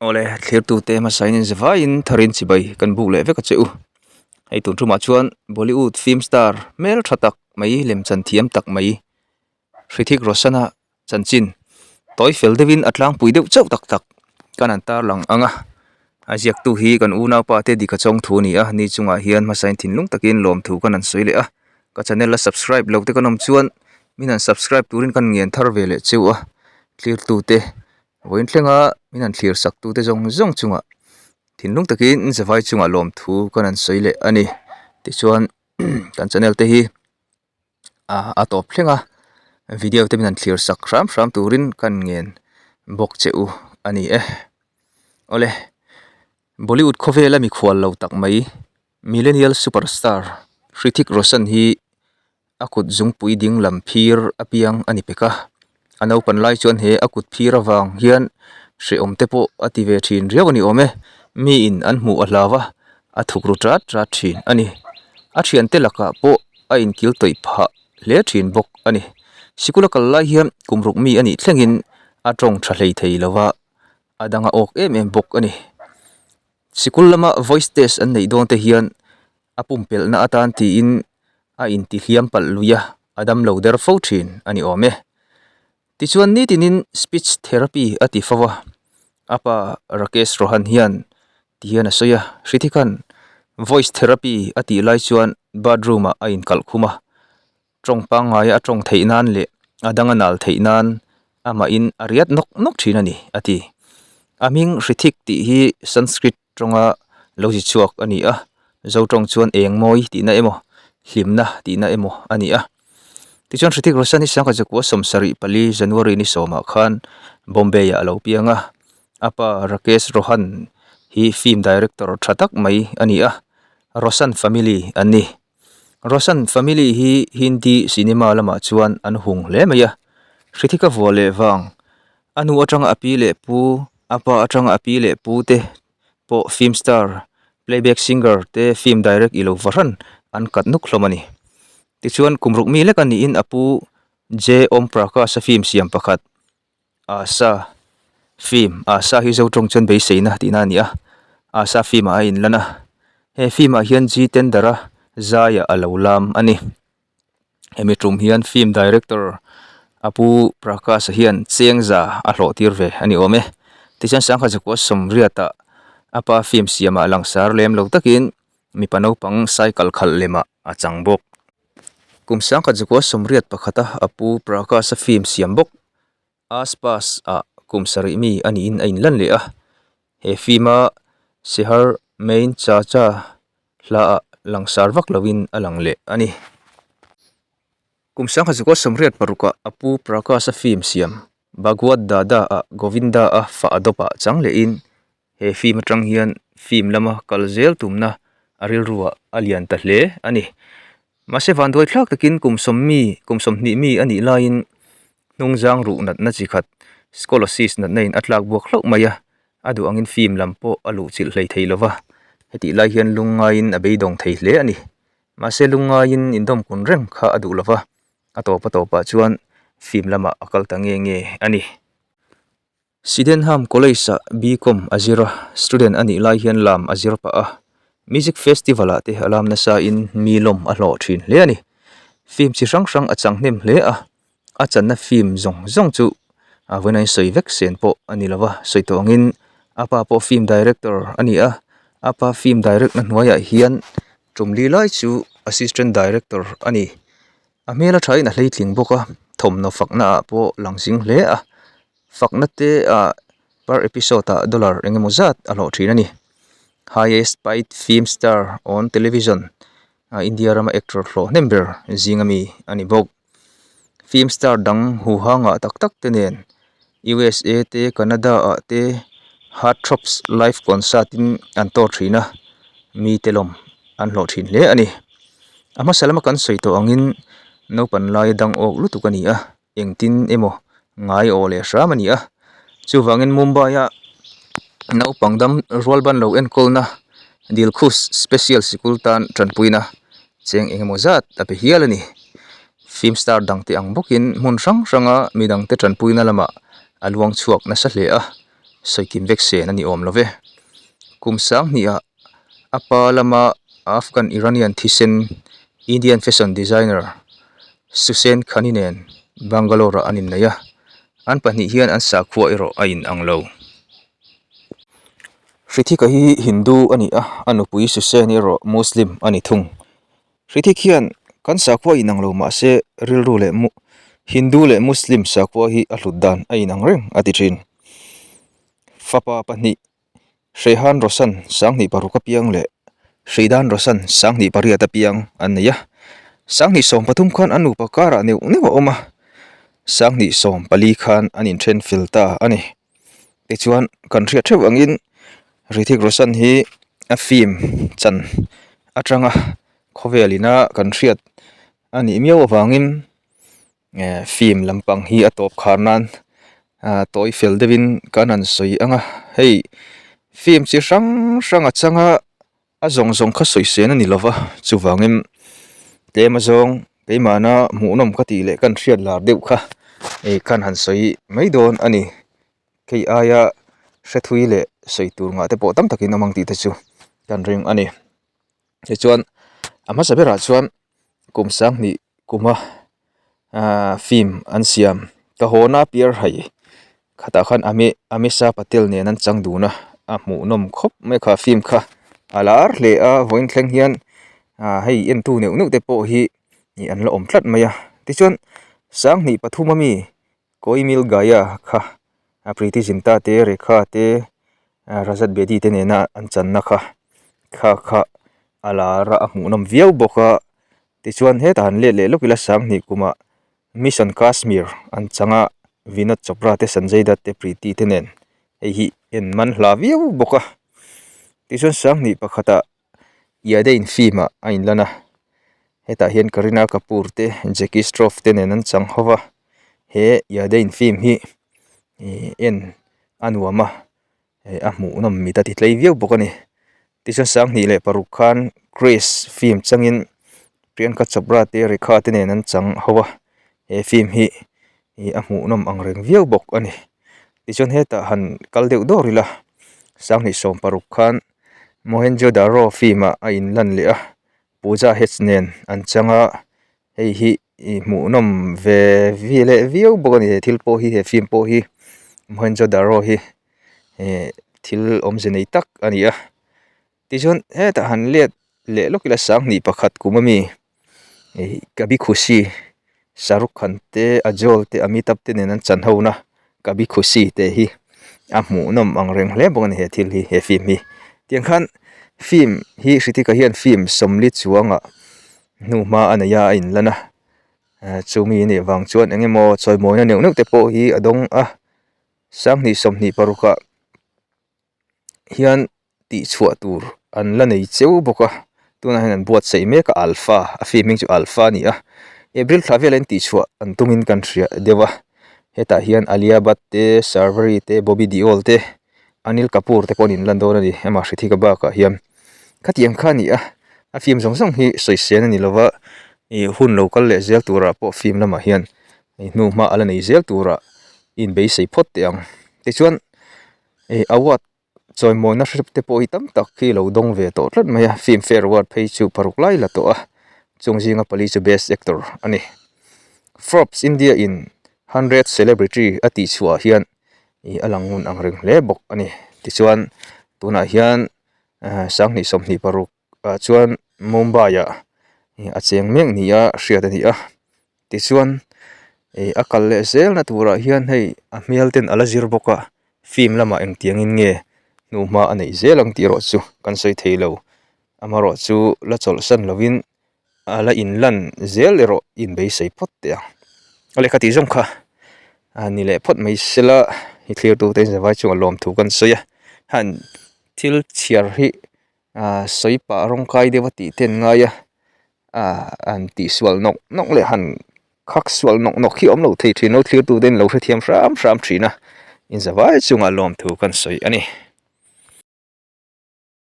Awle, thlirtute hmasain in zavaiin tharin chibai kan buk leh vek a che u. Hei tun tumah chuan Bollywood film star hmel tha tak mai lemchan thiam tak mai Hrithik Roshan-a chanchin tawi fel deuhin a tlangpui deuh chauh tak tak kan han tarlang ang a. A ziaktu hi kan unaupa te Dika Chawng thu a ni a, ni chungah hian hmasain thinlung takin lawmthu kan han sawi leh a. Ka channel a subscribe lo te kan awm chuan min han subscribe turin kan ngen thar ve leh cheu a, thlirtute Vawiin thlenga min han thlir sak tute zawng zawng chungah thinlung takin zavai chungah lawmthu kan han sawi leh a ni. Tichuan kan channel te hi ah a tawp thleng a video te min han thlir sak hram hram turin kan ngen bawk che u a ni e. Awle Bollywood khawvela mikhual lo tak mai Millennial superstar Hrithik Roshan hi A kut zungpui ding lam phir apiang a ni pek a, a naupan lai chuan he a kut phir avang hian hrehawm te pawh a ti ve thin riau a ni awm e, miin an hmuh a hlau a, a thuk ru tat tat thin a ni. A thiante lakah pawh a inkil tawih phah hle thin bawk a ni. Sikul a kal lai hian kum ruk mi a nih thlengin a tawng tha hlei thei lo va, a dang a awk em em bawk a ni. Sikul lama voice test an neih dawn te hian a pumpelhna atan tiin a intihliam palh lui a, a damlo der fo thin a ni awm e. Tichuan nitinin speech therapy a ti fo a, a pa Rakesh Rohan hian ti hian a sawi a, Hrithikhan voice therapy a tih lai chuan bathroom ah a inkalh khum a, tawng pangngaia a tawng theih nan leh a dang a nal theih nan amahin a riat nawk nawk thin a ni a ti. A hming Hrithik tih hi Sanskrit tawnga lo zi chhuak a ni a, Zo tawng chuan eng mawi tihna emaw hlimna tihna emaw a ni a. Tichuan Hrithik Roshan hi sangkhat zakua 74 January ni sawmah khan Bombay ah a lo piang a, a pa Rakesh Rohan hi film director tha tak mai a ni a, Roshan family an ni. Roshan family hi Hindi cinema lamah chuan an hung hle mai a, Hrithika vuah leh vang, a nu atanga a pi leh pu, a pa atanga a pi leh pu te pawh film star, playback singer te film direct ilo vahran an kat nuk hlawm a ni. Tichuan kum ruk mi lek a niin a pu J Om Prakash a film siam pakhat Asa film Asa hi Zo tawng chuan beiseina tihna a ni a, Asa film ah a inlan a, he film ah hian G Tender a zaiah a lo lam a ni. Hemi tum hian film director Apu Prakash-a hian cheng za a hlawh tir ve a ni awm e. Tichuan sangha zakua sawmriatah a pa film siamah langsar lem lo takin mipa naupang cycle khalh lemah a chang bawk. Kum sangkhat zakua sawmriat pakhata a pu Prakash-a film siam bawk Aas Paas ah kum sarih mi a niin a inlan leh a. He film-a Sehar Mein Cha Cha hla ah langsar vak loin a lang leh a ni. Kum sangkhat zakua sawmriat parukah a pu Prakash-a film siam Bhagwat Dada ah Govinda-a fah a dawpah chang lehin He film atang hian film lama kal zel tumna a rilruah a lian ta hle a ni. Mahse vanduai thlak takin kum sawmmi kum sawmhnih mi a nih laiin hnungzang ruh natna chi khat scoliosis natna in a tlak buak hlauh mai a, a duh angin film lam pawh a luh chilh hlei thei lova, hetih lai hian lungngaiin a beidawng thei hle a ni. Mahse lungngaiin indawmkun reng kha a duh lova, a tawp a tawpah chuan film lamah a kal ta nge nge a ni. Sydenham College-ah B.Com a zir a, student a nih lai hian lam a zir pah a. Music Festival-ah te a lam nasa in mi lawm a hlawh thin hle a ni. Film chi hrang hrang a chang hnem hle a, a channa film zawng zawng chu a vawiin a insawi vek sen pawh a ni lo va, sawi tawh angin a pa pawh film director a ni a, a pa film direct na hnuaiah hian tum li lai chu assistant director a ni. A hmel a thain a hleitling bawk a, thawmhnaw fakna ah pawh lang zing hle a. Fakna te ah per episode ah dollar eng emaw zat a hlawh thin a ni. Highest paid film star on television ah India rama actor hlawh hnem ber zing ami a ni bawk. Film star dang huhang ah tak tak te nen USA te Canada ah te Heartthrobs live concert in an tour thin a, mi te lawm an hlawh thin hle a ni. A hmasa lama kan sawi tawh angin naupan laia dang awk lutuk a ni a. Engtin emaw ngai aw leh hram a ni a, chuvangin Mumbai-a naupang dam rual ban lo enkawlna Dilkhush Special Sikul tan tanpuina cheng eng emaw zat a pe hial a ni. Film star dangte ang bawkin hmun hrang hranga midangte tanpuina lamah a luang chhuak nasa hle a. Sawi kim vek sen a ni awm lo ve. Kum sanghnih ah a pa lama Afghan Iranian thisen Indian fashion designer Sushen Khani nen Bangalore ah an innei a, an pahnih hian an sakhua erawh a in ang lo. Hrithika hi Hindu a ni a, a nupui Sushen erawh Muslim a ni thung. Hrithik hian kan sakhua inang lo mahse rilru leh Hindu leh Muslim sakhua hi a hlut dan a inang reng a ti thin. Fapa pahnih Hreihan Roshan 28 apiang leh Hreidan Roshan 28 apiang an nei a. 2013 khan an nupa karah neuh neuh a awm a, 2014 khan an inthen fel ta a ni. Tichuan kan hriat theuh angin Hrithik Roshan hi a film chan atanga khawvel ina kan hriat a nih miau avangin eh film lampang hi a tawp khar nan ah tawi fel deuhin kan han sawi ang a hei film chi hrang hrang a changa a zawng zawng kha sawi sen a ni lova chuvangin tlem azawng keimahna hmuhnawm ka tih leh kan hriat lar deuh kha eh khan han sawi mai dawn a ni. Hei aia hre thui leh sawi tur ngah te pawh tam takin awm ang tih te chu kan ring a ni. Tichuan a hmasa berah chuan kum 2000 kuma ahh film an siam ka haw na piar hai khatah khan Ami Amisha Patel nen an chang dun a a hmuhnawm khawp mai kha film kha a lar hle a vawiin thleng hian ah hei entu neuh neuh te pawh hi an la awm tlat mai a tichuan 2003 ami Koi Mil Gaya kha a Preity Zinta te Rekha te Rajat Bedi te nena an channa kha kha kha a lar a a hmuhnawm viau bawk a tichuan hetah han let leh lawk ila 20 kumah Mission Kashmir an chang a Vinod Chopra te Sanjay Dutt te Preity te nen hei hi en man hla viau bawk a tichuan 21 ah Yadein film ah a inlan a hetah hian Kareena Kapoor te Jackie Shroff te nen an chang ho va he Yadein film hi ih en a nuam a eh a hmuhnawm mit a ti tlei viau bawk a ni tichuan 2006 khan Grace film changin Priyanka Chopra te Rekha te nen an chang ho va he film hi ih a hmuhnawm ang reng viau bawk a ni tichuan hetah han kal deuh dawr ila 2016 khan. Mohenjo Daro film ah a inlan leh a Pooja Hegde nen an chang a hei hi ih hmuhnawm ve vi leh viau bawk a ni he thil pawh hi he film pawh hi Mohenjo Daro hi eh thil awmze nei tak a ni a tichuan hetah han let leh lawk ila 2001 kum ami Hei Kabhi Khushi Shahrukh Khan te Kajol te Amitabh te nen an chan ho na Kabhi Khushi te hi a hmuhnawm ang reng hle bawk a ni he thil hi he film hi tiang khan film hi Hrithik-a hian film 40 chuangah hnuhma a nei a a inlan a chumi a nih vang chuan eng emaw chawimawina neuh neuh te pawh hi a dawng a 2026 ah. hian tih chhuah tur an la nei cheu bawk a tunah hian an buatsaih mek a alpha a film hming chu alpha a ni a april thla velah hian tih chhuah an tumin kan hria deuh a hetah hian Alia Bhatt te Sharvari te Bobby Deol te Anil Kapoor te pawh an inlan dawn a ni amah Hrithik-a bakah hian khatiang kha a ni a a film zawng zawng hi sawisel a ni lova ih hun lo kal leh zel turah pawh film lamah hian hnuhma a la nei zel turah inbeisei phawt teh ang tichuan. Ih award chawimawina hrep te pawh hi tam tak hi lo dawng ve tawh tlat mai a filmfare award phei chu paruk lai la tawh a chung zinga pali chu best actor a ni forbes india in hundred celebrity a tih chhuah ah hian ih a lang ngun ang reng hle bawk a ni tichuan tunah hian ah 2026 ah chuan mumbai ah ih a cheng mek ni a hriat a ni a tichuan ih a kal leh zel na turah hian hei a hmel ten a la zir bawk a film lamah engtiangin nge hnuhma a neih zel ang tih erawh chu kan sawi thei lo amaherawh chu la chawlhsan lovin a la inlan zel erawh inbeisei phawt teh ang a lehkha tih zawng kha a ni leh phawt mai sela i thlir tute zavai chungah lawmthu kan sawi a han thil chhiar hi ah sawi pah rawng kai deuh a tih te an ngai a ah an tih sual nawk nawk leh han khak sual nawk nawk hi a awm lo thei thin lo thlir tute in lo hrethiam hram hram thin a in zavai chungah lawmthu kan sawi a ni.